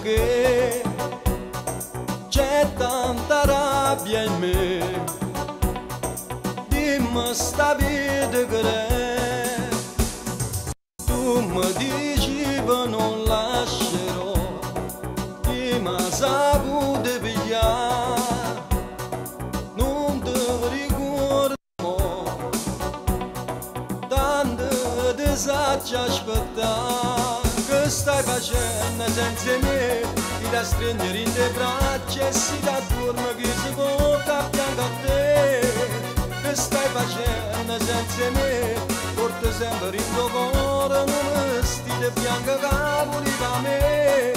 Perché c'è tanta rabbia in me. Dimmi sta vita che è. Tu mi dicevi non lascerò, chi mi ha saputo pigliare, non ti ricordo mo, tanto ti saccio aspettare, che stai facendo senza me, ti da stringere in te braccia e si da dorme che si porta a fianco a te, che stai facendo senza me, porto sempre in tuo cuore, non vestito bianco che da me.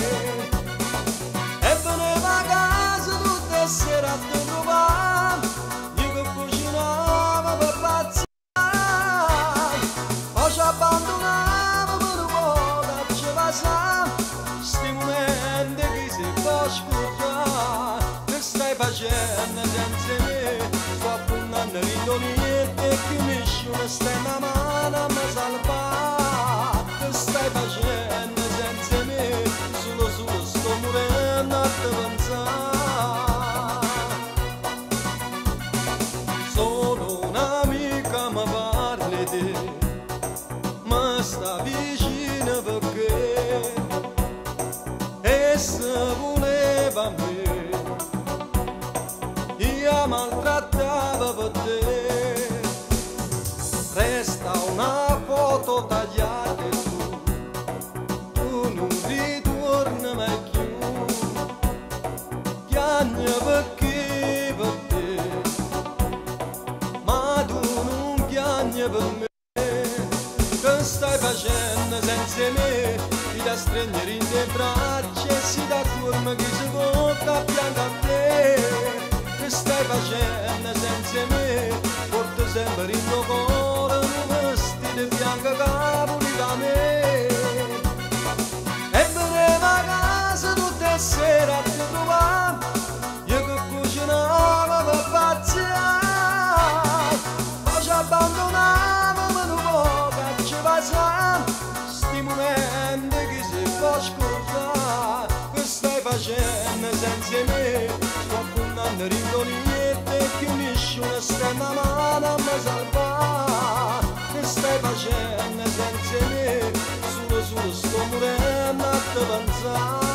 E veneva a casa tutte sere a te trovare, io che cucinavo per pazzare, poi ci abbandonavo per un po' da ci passare, sti momenti che si può scordare, che stai facendo senza me, sto appuntando ritorniette e che nessuno sta in mano a me salvare, che stai facendo senza me, solo solo sto morendo a te pensare. Solo un'amica mi parli di te, ma sta vicina perché essa voleva me, io maltrattavo per te. Resta una foto tagliata e tu, tu non ritorni mai più. Piagna perché per te, ma tu non piagni per me. Che stai facendo senza me? Ti da stringere in te braccia e si da dorme che si porta a fianco a te. Che stai facendo senza me? Porto sempre in tuo cuore un vestito bianco che da me. E veneva a casa tutte le sere a te trovare, io che cucinavo per pazziare, poi ci abbandonavo per un po' che ci passava, sti momenti che si può scordare, che stai facendo senza me, sto appuntando ritorniette e che nessuno sta in mano a me salvare, che stai facendo senza me, solo solo sto morendo a te pensare.